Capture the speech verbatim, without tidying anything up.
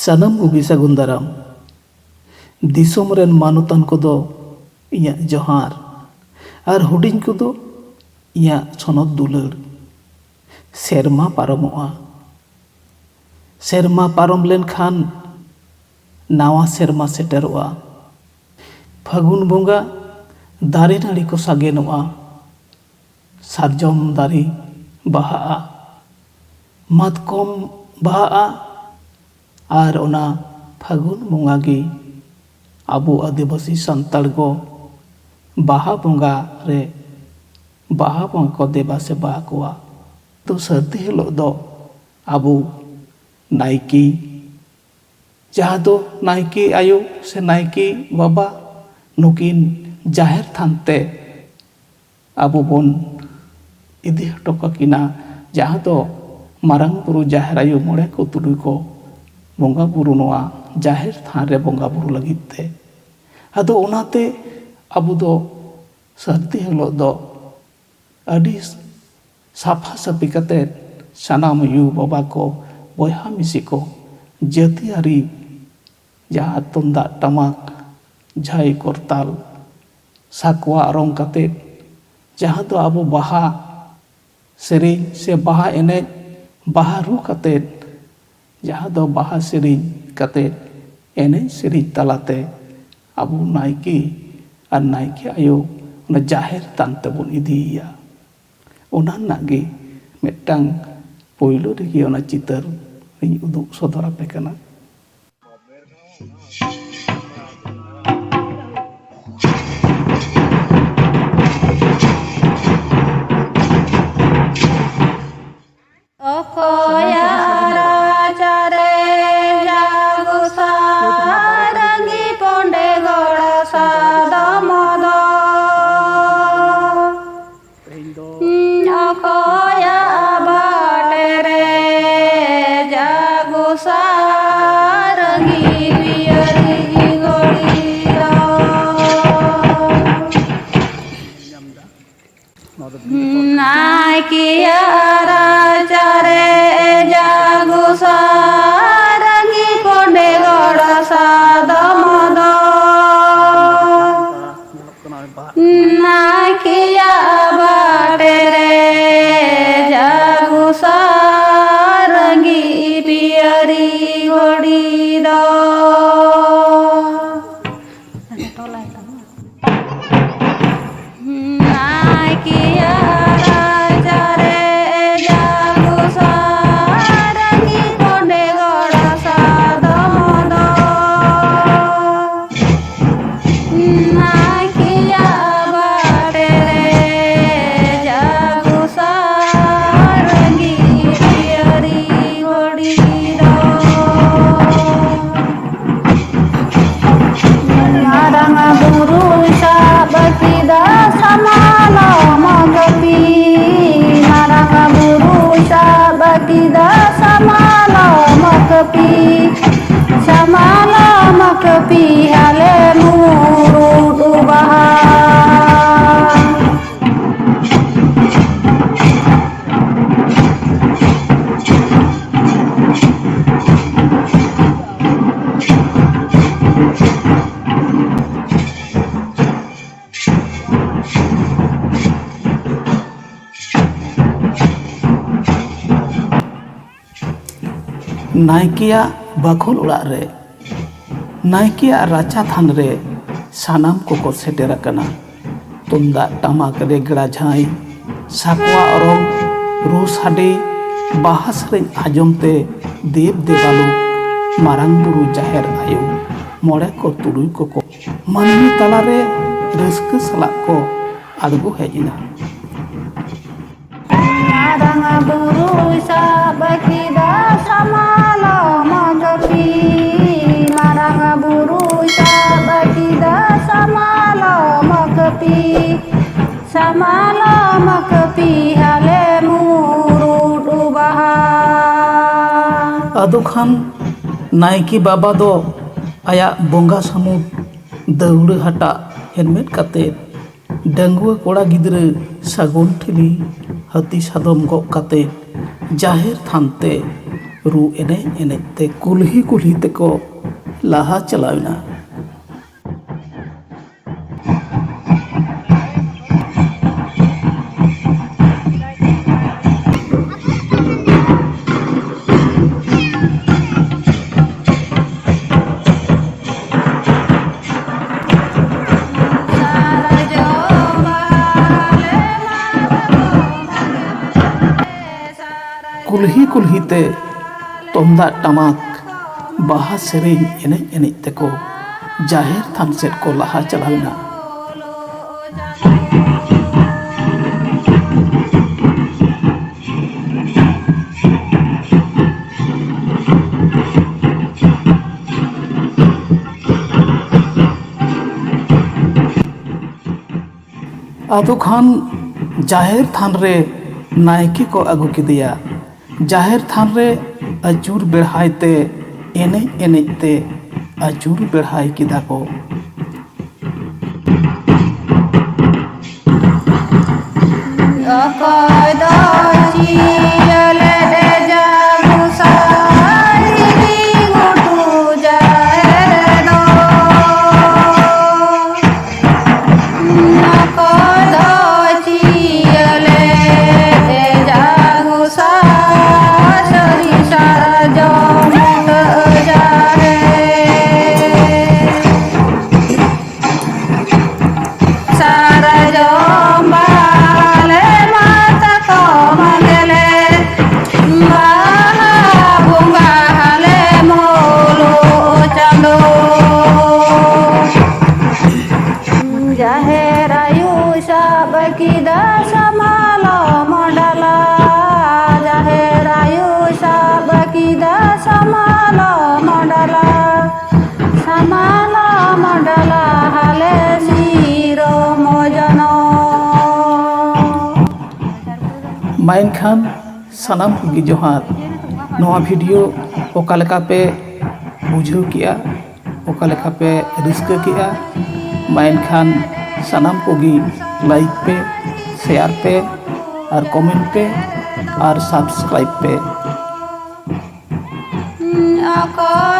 ᱥᱟᱱᱟᱢ ᱠᱚᱜᱮ ᱥᱟᱹᱜᱩᱱ ᱫᱟᱨᱟᱢ᱾ ᱫᱤᱥᱚᱢ ᱨᱮᱱ ᱢᱟᱱᱚᱛᱟᱱ ᱠᱚᱫᱚ ᱤᱧᱟᱹᱜ ᱡᱚᱦᱟᱨ, ᱟᱨ ᱦᱩᱰᱤᱧ ᱠᱚᱫᱚ ᱤᱧᱟᱹᱜ ᱥᱚᱱᱚᱛ ᱫᱩᱞᱟᱹᱲ᱾ ᱥᱮᱨᱢᱟ ᱯᱟᱨᱚᱢᱚᱜᱼᱟ᱾ ᱥᱮᱨᱢᱟ ᱯᱟᱨᱚᱢ ᱞᱮᱱᱠᱷᱟᱱ ᱱᱟᱣᱟ ᱥᱮᱨᱢᱟ ᱥᱮᱴᱮᱨᱚᱜᱼᱟ᱾ ᱯᱷᱟᱹᱜᱩᱱ ᱵᱚᱸᱜᱟ ᱫᱟᱨᱮ ᱱᱟᱹᱲᱤ ᱠᱚ ᱥᱟᱜᱮᱱᱚᱜᱼᱟ᱾ ᱥᱟᱨᱡᱚᱢ ᱫᱟᱨᱮ ᱵᱟᱦᱟᱜᱼᱟ, ᱢᱟᱛᱠᱚᱢ ᱵᱟᱦᱟᱜᱼᱟ, ᱟᱨ ᱚᱱᱟ ᱯᱷᱟᱹᱜᱩᱱ ᱵᱚᱸᱜᱟ ᱜᱮ ᱟᱵᱚ ᱟᱹᱫᱤᱵᱟᱹᱥᱤ ᱥᱟᱱᱛᱟᱲ ᱠᱚ ᱵᱟᱦᱟ ᱵᱚᱸᱜᱟ ᱨᱮ ᱵᱟᱦᱟ ᱵᱚᱸᱜᱟ ᱠᱚ ᱫᱮᱵᱟ ᱥᱮᱵᱟ ᱟᱠᱚᱣᱟ᱾ ᱛᱚ ᱥᱟᱹᱨᱫᱤ ᱦᱤᱞᱳᱜ ᱫᱚ ᱟᱵᱚ ᱱᱟᱭᱠᱮ, ᱡᱟᱦᱟᱸ ᱫᱚ ᱱᱟᱭᱠᱮ ᱟᱭᱳ ᱥᱮ ᱱᱟᱭᱠᱮ ᱵᱟᱵᱟ, ᱱᱩᱠᱤᱱ ᱡᱟᱦᱮᱨ ᱛᱷᱟᱱ ᱛᱮ ᱟᱵᱚ ᱵᱚᱱ ᱤᱫᱤ ᱦᱚᱴᱚ ᱠᱟᱹᱠᱤᱱᱟ, ᱡᱟᱦᱟᱸ ᱫᱚ ᱢᱟᱨᱟᱝ ᱵᱩᱨᱩ, ᱡᱟᱦᱮᱨ ᱟᱭᱳ, ᱢᱚᱬᱮ ᱠᱚ ᱛᱩᱨᱩᱭ ᱠᱚ ᱵᱚᱸᱜᱟ ᱵᱩᱨᱩ ᱱᱚᱣᱟ ᱡᱟᱦᱮᱨ ᱛᱷᱟᱱ ᱨᱮ ᱵᱚᱸᱜᱟ ᱵᱩᱨᱩ ᱞᱟᱹᱜᱤᱫ ᱛᱮ᱾ ᱟᱫᱚ ᱚᱱᱟᱛᱮ ᱟᱵᱚ ᱫᱚ ᱥᱟᱹᱨᱫᱤ ᱦᱤᱞᱳᱜ ᱫᱚ ᱟᱹᱰᱤ ᱥᱟᱯᱷᱟ ᱥᱟᱹᱯᱷᱤ ᱠᱟᱛᱮᱫ ᱥᱟᱱᱟᱢ ᱭᱩ ᱵᱟᱵᱟ ᱠᱚ, ᱵᱚᱭᱦᱟ ᱢᱤᱥᱤ ᱠᱚ, ᱡᱟᱹᱛᱤᱭᱟᱹᱨᱤ ᱡᱟᱦᱟᱸ ᱛᱩᱢᱫᱟᱜ ᱴᱟᱢᱟᱠ, ᱡᱷᱟᱹᱭ ᱠᱚᱨᱛᱟᱞ, ᱥᱟᱠᱣᱟ ᱚᱨᱚᱝ ᱠᱟᱛᱮᱫ, ᱡᱟᱦᱟᱸ ᱫᱚ ᱟᱵᱚ ᱵᱟᱦᱟ ᱥᱮᱨᱮᱧ ᱥᱮ ᱵᱟᱦᱟ ᱮᱱᱮᱡ, ᱵᱟᱦᱟ ᱨᱩ ᱠᱟᱛᱮᱫ, ᱡᱟᱦᱟᱸ ᱫᱚ ᱵᱟᱦᱟ ᱥᱮᱨᱮᱧ ᱠᱟᱛᱮᱫ, ᱮᱱᱮᱡ ᱥᱮᱨᱮᱧ ᱛᱟᱞᱟᱛᱮ ᱟᱵᱚ ᱱᱟᱭᱠᱮ ᱟᱨ ᱱᱟᱭᱠᱮ ᱟᱭᱳ ᱚᱱᱟ ᱡᱟᱦᱮᱨ ᱛᱷᱟᱱ ᱛᱮᱵᱚᱱ ᱤᱫᱤᱭᱮᱭᱟ᱾ ᱚᱱᱟ ᱨᱮᱱᱟᱜ ᱜᱮ ᱢᱤᱫᱴᱟᱝ ᱯᱳᱭᱞᱳ ᱨᱮᱜᱮ ᱚᱱᱟ ᱪᱤᱛᱟᱹᱨ ᱤᱧ ᱩᱫᱩᱜ ᱥᱚᱫᱚᱨ ᱟᱯᱮ ᱠᱟᱱᱟ᱾ ᱚᱠᱚᱭᱟᱜ ᱨᱟᱪᱟᱨᱮ ᱡᱟᱜᱚ ᱥᱟᱨᱟᱝᱜᱤ ᱯᱚᱱᱰᱮ ᱜᱚᱲᱟ ᱥᱟᱫᱚᱢ ᱫᱚ? ᱚᱠᱚᱭᱟᱜ ᱵᱟᱴᱮᱨᱮ ᱡᱟᱜᱚ ᱥᱟᱨᱟᱝᱜᱤ ᱯᱤᱭᱟᱹᱨᱤ ᱜᱚᱲᱤ ᱫᱚ? ᱱᱟᱭᱠᱮᱭᱟᱜ ᱨᱟᱪᱟᱨᱮ ᱡᱟᱜᱚ ᱥᱟᱨᱟᱝᱜᱤ ᱠᱟᱹᱯᱤ, ᱥᱟᱢᱟᱞᱚᱢ ᱠᱟᱹᱯᱤ ᱦᱟᱞᱮ ᱢᱩᱨᱩᱫ ᱵᱟᱦᱟ᱾ ᱱᱟᱭᱠᱮᱭᱟᱜ ᱵᱟᱠᱷᱳᱞ ᱚᱲᱟᱜ ᱨᱮ, ᱱᱟᱭᱠᱮᱭᱟᱜ ᱨᱟᱪᱟ ᱛᱷᱟᱱ ᱨᱮ ᱥᱟᱱᱟᱢ ᱠᱚᱠᱚ ᱥᱮᱴᱮᱨ ᱟᱠᱟᱱᱟ᱾ ᱛᱩᱢᱫᱟᱜ ᱴᱟᱢᱟᱠ ᱨᱮᱜᱽᱲᱟ ᱡᱷᱟᱸᱭ, ᱥᱟᱠᱣᱟ ᱚᱨᱚᱝ, ᱨᱩ ᱥᱟᱰᱮ, ᱵᱟᱦᱟ ᱥᱮᱨᱮᱧ ᱟᱸᱡᱚᱢ ᱛᱮ ᱫᱮᱵ ᱫᱮᱵᱟᱞᱳᱠ, ᱢᱟᱨᱟᱝ ᱵᱩᱨᱩ, ᱡᱟᱦᱮᱨ ᱟᱭᱳ, ᱢᱚᱬᱮ ᱠᱚ ᱛᱩᱨᱩᱭ ᱠᱚᱠᱚ ᱢᱟᱹᱱᱢᱤ ᱛᱟᱞᱟᱨᱮ ᱨᱟᱹᱥᱠᱟᱹ ᱥᱟᱞᱟᱜ ᱠᱚ ᱟᱬᱜᱚ ᱦᱮᱡ ᱮᱱᱟ᱾ ᱢᱟᱨᱟᱝ ᱵᱩᱨᱩᱭ ᱥᱟᱵ ᱠᱮᱫᱟ ᱥᱟᱢᱟᱞᱚᱢ ᱠᱟᱹᱯᱤ, ᱢᱟᱨᱟᱝ ᱵᱩᱨᱩᱭ ᱥᱟᱵ ᱠᱮᱫᱟ ᱥᱟᱢᱟᱞᱚᱢ ᱠᱟᱹᱯᱤ, ᱥᱟᱢᱟᱞᱚᱢ ᱠᱟᱹᱯᱤ ᱦᱟᱞᱮ ᱢᱩᱨᱩᱫ ᱵᱟᱦᱟ᱾ ᱟᱫᱚ ᱠᱷᱟᱱ ᱱᱟᱭᱠᱮ ᱵᱟᱵᱟ ᱫᱚ ᱟᱭᱟᱜ ᱵᱚᱸᱜᱟ ᱥᱟᱹᱢᱩᱫ ᱫᱟᱹᱣᱲᱟᱹ ᱦᱟᱴᱟᱜ ᱦᱮᱨᱢᱮᱫ ᱠᱟᱛᱮ, ᱰᱟᱺᱜᱩᱣᱟᱹ ᱠᱚᱲᱟ ᱜᱤᱫᱽᱨᱟᱹ ᱥᱟᱹᱜᱩᱱ ᱴᱷᱤᱞᱤ ᱦᱟᱹᱛᱤ ᱥᱟᱫᱚᱢ ᱜᱚᱜ ᱠᱟᱛᱮ, ᱡᱟᱦᱮᱨ ᱛᱷᱟᱱ ᱛᱮ ᱨᱩ ᱮᱱᱮᱡ ᱮᱱᱮᱡ ᱛᱮ ᱠᱩᱞᱦᱤ ᱠᱩᱞᱦᱤ ᱛᱮᱠᱚ ᱞᱟᱦᱟ ᱪᱟᱞᱟᱣ ᱮᱱᱟ᱾ ᱠᱩᱞᱦᱤ ᱠᱩᱞᱦᱤ ᱛᱮ ᱛᱩᱢᱫᱟᱜ ᱴᱟᱢᱟᱠ, ᱵᱟᱦᱟ ᱥᱮᱨᱮᱧ ᱮᱱᱮᱡ ᱮᱱᱮᱡ ᱛᱮᱠᱚ ᱡᱟᱦᱮᱨ ᱛᱷᱟᱱ ᱥᱮᱫ ᱠᱚ ᱞᱟᱦᱟ ᱪᱟᱞᱟᱣ ᱮᱱᱟ᱾ ᱟᱫᱚ ᱠᱷᱟᱱ ᱡᱟᱦᱮᱨ ᱛᱷᱟᱱ ᱨᱮ ᱱᱟᱭᱠᱮ ᱠᱚ ᱟᱹᱜᱩ ᱠᱮᱫᱮᱭᱟ᱾ ᱡᱟᱦᱮᱨ ᱛᱷᱟᱱ ᱨᱮ ᱟᱹᱪᱩᱨ ᱵᱮᱲᱦᱟᱭ ᱛᱮ, ᱮᱱᱮᱡ ᱮᱱᱮᱡ ᱛᱮ ᱟᱹᱪᱩᱨ ᱵᱮᱲᱦᱟᱭ ᱠᱮᱫᱟ ᱠᱚ᱾ ᱚᱠᱚᱭ ᱫᱚ ᱪᱤᱭᱟᱹᱞᱮ ᱡᱟᱹᱜᱩ ᱥᱟᱹᱨᱤ ᱜᱷᱩᱴᱩ ᱡᱟᱦᱮᱨ ᱫᱚ᱾ ᱚᱠᱚᱭ ᱫᱚ ᱪᱤᱭᱟᱹᱞᱮ ᱡᱟᱹᱜᱩ ᱥᱟᱹᱨᱤ ᱥᱟᱨᱡᱚᱢ ᱵᱩᱴᱟᱹ ᱡᱟᱦᱮᱨ᱾ ᱥᱟᱨᱡᱚᱢ ᱵᱟᱦᱟ ᱞᱮ ᱢᱟᱛᱠᱚᱢ ᱜᱮᱞᱮ, ᱵᱟᱦᱟ ᱵᱚᱸᱜᱟ ᱞᱮ ᱢᱩᱞᱩᱜ ᱪᱟᱸᱫᱚ᱾ ᱡᱟᱦᱮᱨ ᱟᱭᱳ ᱥᱟᱵ ᱠᱮᱫᱟ ᱥᱟᱢᱟᱞᱚᱢ ᱰᱟᱞᱟ, ᱡᱟᱦᱮᱨ ᱟᱭᱳ ᱥᱟᱵ ᱠᱮᱫᱟ ᱥᱟᱢᱟᱞᱚᱢ ᱰᱟᱞᱟ᱾ ᱥᱟᱢᱟᱞᱚᱢ ᱰᱟᱞᱟ ᱦᱟᱞᱮ ᱥᱤᱨᱚᱢ ᱡᱚᱱᱚ᱾ ᱢᱟ ᱮᱱᱠᱷᱟᱱ ᱥᱟᱱᱟᱢ ᱠᱚᱜᱮ ᱡᱚᱦᱟᱨ᱾ ᱱᱚᱣᱟ ᱵᱷᱤᱰᱤᱭᱳ ᱚᱠᱟ ᱞᱮᱠᱟ ᱯᱮ ᱵᱩᱡᱷᱟᱹᱣ ᱠᱮᱜᱼᱟ, ᱚᱠᱟ ᱞᱮᱠᱟ ᱯᱮ ᱨᱟᱹᱥᱠᱟᱹ ᱠᱮᱜᱼᱟ, ᱢᱟ ᱮᱱᱠᱷᱟᱱ ᱥᱟᱱᱟᱢ ᱠᱚᱜᱮ ᱞᱟᱭᱤᱠ ᱯᱮ, ᱥᱮᱭᱟᱨ ᱯᱮ, ᱟᱨ ᱠᱚᱢᱮᱱᱴ ᱯᱮ, ᱟᱨ ᱥᱟᱵᱥᱠᱨᱟᱭᱤᱵ ᱯᱮ᱾ ᱚᱠᱚᱭ